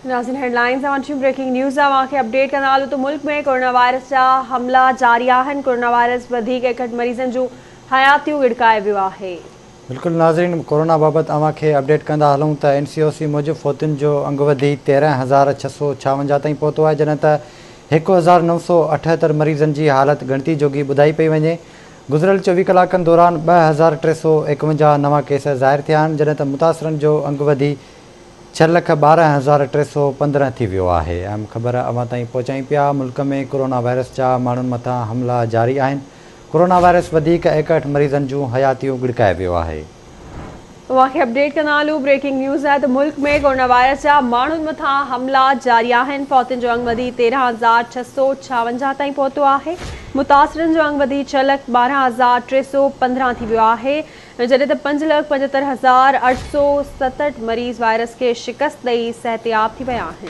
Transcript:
ناظرين هيڊلائنز اوهان ڏٺيون بريڪنگ نيوز اوهان کي اپڊيٽ ڪندا هلون ته ملڪ ۾ ڪورونا وائرس جا حملا جاري آهن ڪورونا وائرس وڌيڪ 61 مريضن جون حياتيون ڳڙڪائي ويو آهي. بلڪل ناظرين ڪورونا بابت اوهان کي اپڊيٽ ڪندا هلون ته اين سي او سي موجب فوتين جو انگ وڌي 13656 تائين پهتو آهي جڏهن ته 1978 مريضن جي حالت ڳڻتي جوڳي ٻڌائي پئي وڃي گذريل 24 ڪلاڪن دوران 2351 نوان ڪيس ظاهر ٿيا آهن جڏهن ته متاثرن جو انگ وڌي 612315 ٿي ويو آهي. اهم خبر اوهان تائين پهچايون پيا، ملڪ ۾ ڪورونا وائرس جا ماڻهن مٿان حملا جاري آهن، ڪورونا وائرس وڌيڪ 61 مريضن جون حياتيون ڳڙڪائي ويو آهي. اوهان کي اپڊيٽ ڪندا هلون، بريڪنگ نيوز آهي ته ملڪ ۾ ڪورونا وائرس جا ماڻهن مٿان حملا جاري آهن، فوتين جو انگ وڌي 13656 تائين پهتو آهي، متاثرن جو انگ وڌي 612315 ٿي ويو آهي. جڏهن ته 575867 مريض وائرس کي شڪست ڏئي صحتياب ٿي ويا آهن.